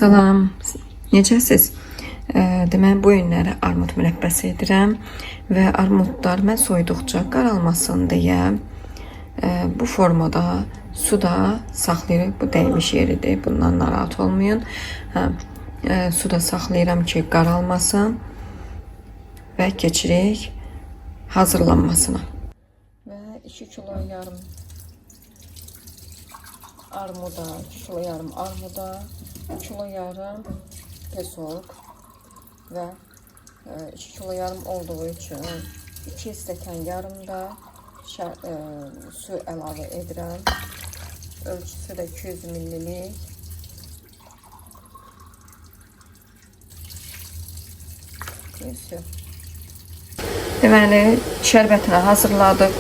Salam, necəsiz? Deməli, bu günləri armud mürəbbəsi edirəm və armudlar mən soyduqca qaralmasın deyə bu formada suda saxlayırıq. Bu dəymiş yeridir, bundan narahat olmayın. Hə, suda saxlayıram ki, qaralmasın və keçirik hazırlanmasına. Və 2 kilo yarım armuda, 2 kilo yarım armuda, 2 kilo yarım pesok və 2 kilo yarım olduğu üçün 2 stəkan yarım da su əlavə edirəm. Ölçüsü də 200 millilik. Neyse. Deməli, şərbətini hazırladıq,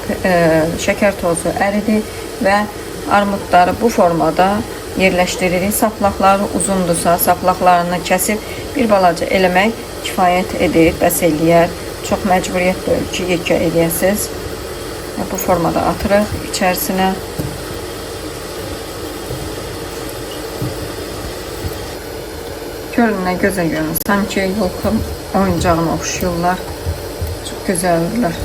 şəkər tozu əridi və armudları bu formada yerləşdiririk. Saplaqları uzundursa, saplaqlarını kəsib bir balaca eləmək kifayət edir, bəs eləyər. Çox məcburiyyət deyil ki, yekə eləyəsiz. Bu formada atırıq içərisinə. Görün nə gözəl görünür. Sanki yolka oyuncağına oxşayırlar. Çox gözəldirlər.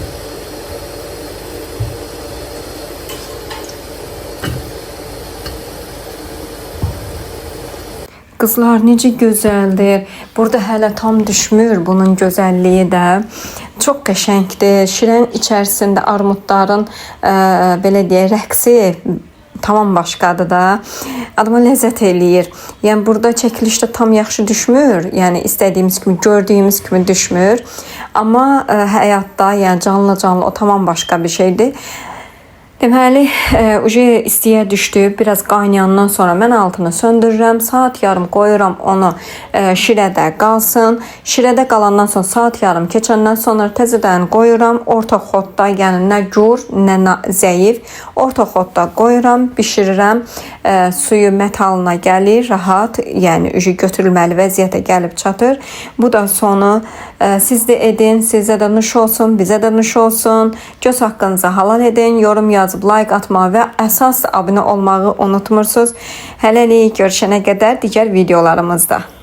Qızlar necə gözəldir. Burada hələ tam düşmür bunun gözəlliyi də. Çox qəşəngdir. Şirənin içərisində armudların belə deyək, rəqsi tamam başqadır da. Adama ləzzət eləyir. Yəni burada çəkilişdə tam yaxşı düşmür. Yəni istədiyimiz kimi, gördüyümüz kimi düşmür. Amma həyatda, yəni canlı-canlı o tamam başqa bir şeydir. Deməli, uje istiyə düşdü. Biraz qaynayandan sonra mən altını söndürürəm. Saat yarım qoyuram onu şirədə qalsın. Şirədə qalandan sonra saat yarım keçəndən sonra təzədən qoyuram orta xodda, yəni nə gur, nə zəif. Orta xodda qoyuram, bişirirəm. Suyu mətalına gəlir, rahat, yəni uje götürülməli vəziyyətə gəlib çatır. Bu da sonu. Siz də edin, sizə də nuş olsun, bizə də nuş olsun. Göz haqqınızı halal edin, yorum yazıb like atmağı və əsas abunə olmağı unutmursunuz. Hələlik görüşənə qədər digər videolarımızda.